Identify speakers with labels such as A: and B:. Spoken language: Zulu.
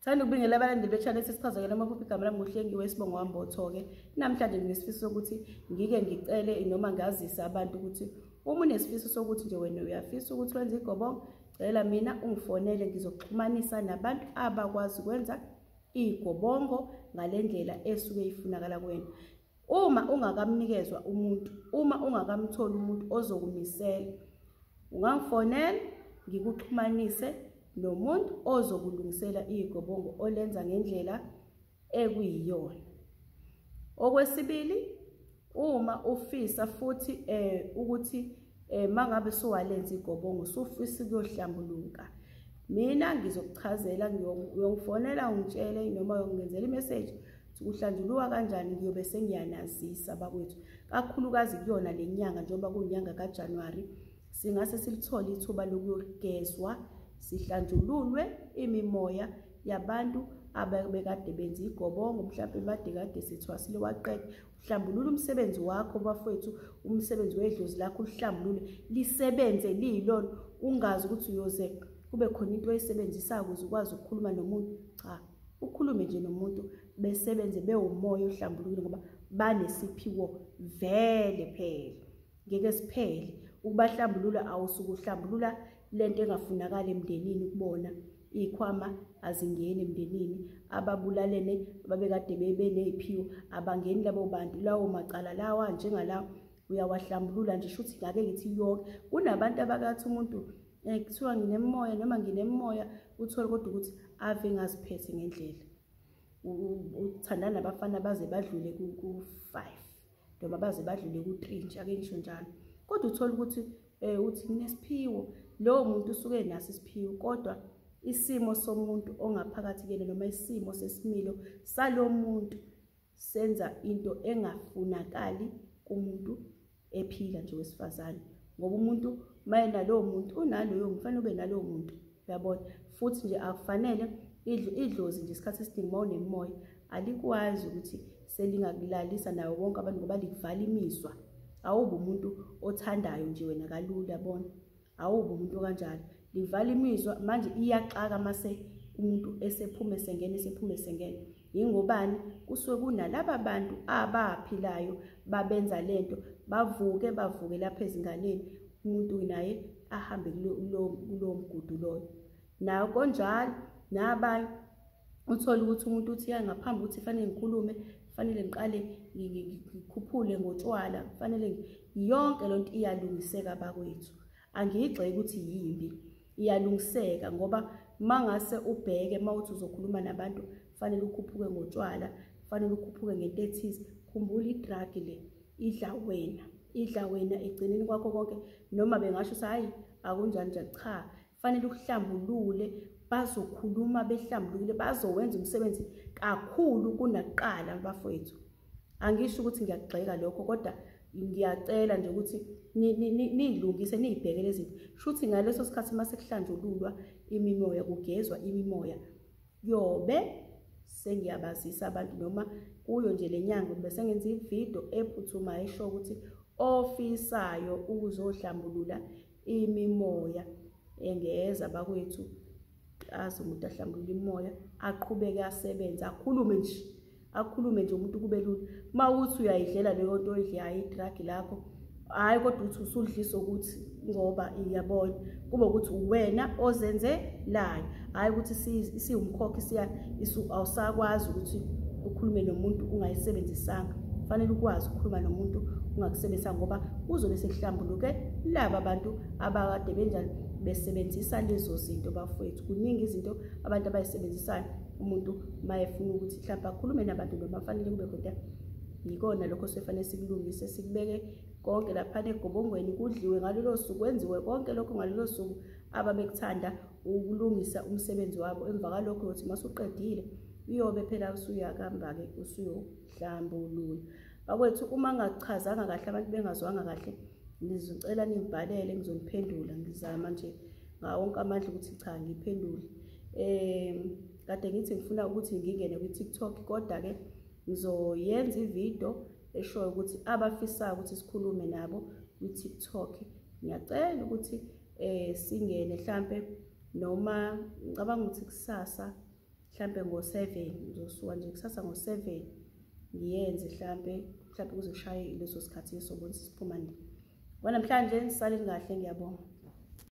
A: Thanda ukubingelela abalandeli be-channel sesichazekela amaphupho. Igama lami nguHlengiwe, isibongo Wambotho-ke. Namhlanje nginesifiso sokuthi ngike ngicele noma ngazise abantu ukuthi uma unesifiso sokuthi nje wena uyafisa ukuthi wenze igobongo, cela mina ungifonele, ngizokuxhumanisa nabantu abakwazi ukwenza igobongo ngale ndlela esuke ifunakala kuwena. Uma ungakamnikezwa umuntu, uma ungakamtholi umuntu ozokumisela, ungangifonela ngikuxhumanise nomuntu ozokulungisela igobongo olenza ngendlela ekuyiyona. Okwesibili, uma ufisa futhi ukuthi mangabe suwalenza igobongo sufisa ukuyohlambuluka, mina ngizokuchazela, uyongifonela ungitshele noma uyongenzela imessage kuhlanjuluka kanjani, ngiyobe sengiyanazisa bakwethu. Kakhulukazi kuyona le nyanga, njengoba kuyinyanga kaJanuwari, singase silithole ithuba lokuyogezwa sihlanjululwe imimoya yabantu abebekade benza igobongo, mhlawumbe bade kade sithwasile waqeda. Uhlambulula umsebenzi wakho bafowethu, umsebenzi wedlozi lakho uhlambulule lisebenze liyilona, ungazi ukuthi uyoze kube khona into oyisebenzisayo ukuze ukwazi ukukhuluma nomuntu. Cha, ukhulume nje nomuntu besebenze bewumoya ohlambulukile, ngoba banesiphiwo vele phela. Ngeke siphele ukubahlambulula, awusuke uhlambulula lento engafunakali emndenini kubona. Iy'khwama azingeni emndenini, ababulalene ababekade beney'phiwo abangeni labo bantu, lawo macala lawa njengalawo uyawahlambulula nje. Shuthi ngake ngithi yonke, kunabantu abakathi umuntu kuthiwa nginemimoya noma nginemimoya, uthole kodwa ukuthi ave engaziphethe ngendlela, uthandana nabafana baze badlule ku-5 noma baze badlule ku-3 nje, ake ngisho njalo. Kodwa uthole ukuthi uthi nginesiphiwo, lowo muntu usuke enaso isiphiwo, kodwa isimo somuntu ongaphakathi kuyena noma isimo sesimilo salo muntu senza into engafunakali kumuntu ephila nje wesifazane. Ngoba umuntu maye nalowo muntu unaloyo muntu, kufanele ube nalowo muntu, uyabona. Futhi nje akufanele idlozi nje isikhathi esiningi uma unemimoya alikwazi ukuthi selingakulalisa nawo wonke abantu, ngoba likuvala imizwa. Awubi umuntu othandayo nje wena kalula, yabona, awubi umuntu kanjalo, livala imizwa. Manje iyaxaka mase umuntu esephume sengena, esephume sengena. Yingobani? Kusuke kunalaba bantu abaphilayo babenza lento, bavuke bavuke lapha ezinganeni, umuntu naye ahambe kulowo mgudu loyo. Nayo konjalo nabanye uthole ukuthi umuntu uthi ya ngaphambi ukuthi fanele ngikhulume, fanele ngiqale ngikhuphule ngotshwala, fanele yonke lonto iyalungiseka bakwethu. Angiyigxeki ukuthi yimbi, iyalungiseka, ngoba mangase ubheke mawuthi uzokhuluma nabantu fanele ukhuphuke ngotshwala, fanele ukhuphuke ngento ethize. Khumbula i-drug le idla wena, idla wena egcineni kwakho konke. Noma bengasho ukuthi hayi akunjani njani, cha, fanele ukuhlambulule. Bazokhuluma behlambulukile, bazowenza umsebenzi kakhulu kunakuqala bafowethu. Angisho ukuthi ngiyakugxeka lokho, kodwa ngiyacela nje ukuthi niyilungise, niyibheke lezi zinto. Shuthi ngaleso sikhathi mase kuhlanjululwa imimoya, kugezwa imimoya, yobe sengiyabazisa abantu noma kuyo nje le nyanga bese ngenza ividiyo ephuthumayo esho ukuthi ofisayo ukuzohlambulula imimoya engeza bakwethu, azi umuntu ahlambulule imimoya, aqhubeke asebenze, akhulume nje, akhulume nje umuntu kube lula. Mawuthi uyayidlela leyo nto oyidlayo, i-drug lakho, hhayi kodwa uthi usudlisa ukuthi ngoba iyabona kube ukuthi uwena ozenzelayo, hhayi ukuthi siwumkhokhi siya awusakwazi ukuthi ukhulume nomuntu ungayisebenzisanga. Kufanele ukwazi ukukhuluma nomuntu ungakusebenzisanga, ngoba kuzobe sekuhlambuluke laba bantu abakade benjani besebenzisa lezo zinto bafowethu. Kuningi izinto abantu abayisebenzisayo umuntu mayefuna ukuthi mhlawumbe akhulume nabantu noma fanele kube khona. Yikona lokho sefanele sikulungise, sikubeke konke laphana egobongweni, kudliwe ngalolo suku, kwenziwe konke lokho ngalolo suku ababekuthanda ukulungisa umsebenzi wabo. Emva kwalokho uyothi masuqedile uyobe phela usuyakamba-ke usuyohlambulula. Bakwethu, uma ngingachazanga kahle, abantu bengazwanga kahle, ngizocela ningibhalele, ngizoniphendula. Ngizama nje ngawo wonke amandla ukuthi cha ngiphendule. Kade ngithi ngifuna ukuthi ngingene kwi-TikTok, kodwa-ke ngizoyenza ividiyo eshoyo ukuthi abafisayo ukuthi sikhulume nabo kwi-TikTok, ngiyacela ukuthi singene mhlampe, noma ngicabanga ukuthi kusasa Mhlampe ngo-7 ngizosuka nje kusasa ngo-7 ngiyenze mhlampe kuze kushaye leso sikhathi sobona siphuma nini. Namhlanje nisaleni kahle, ngiyabonga.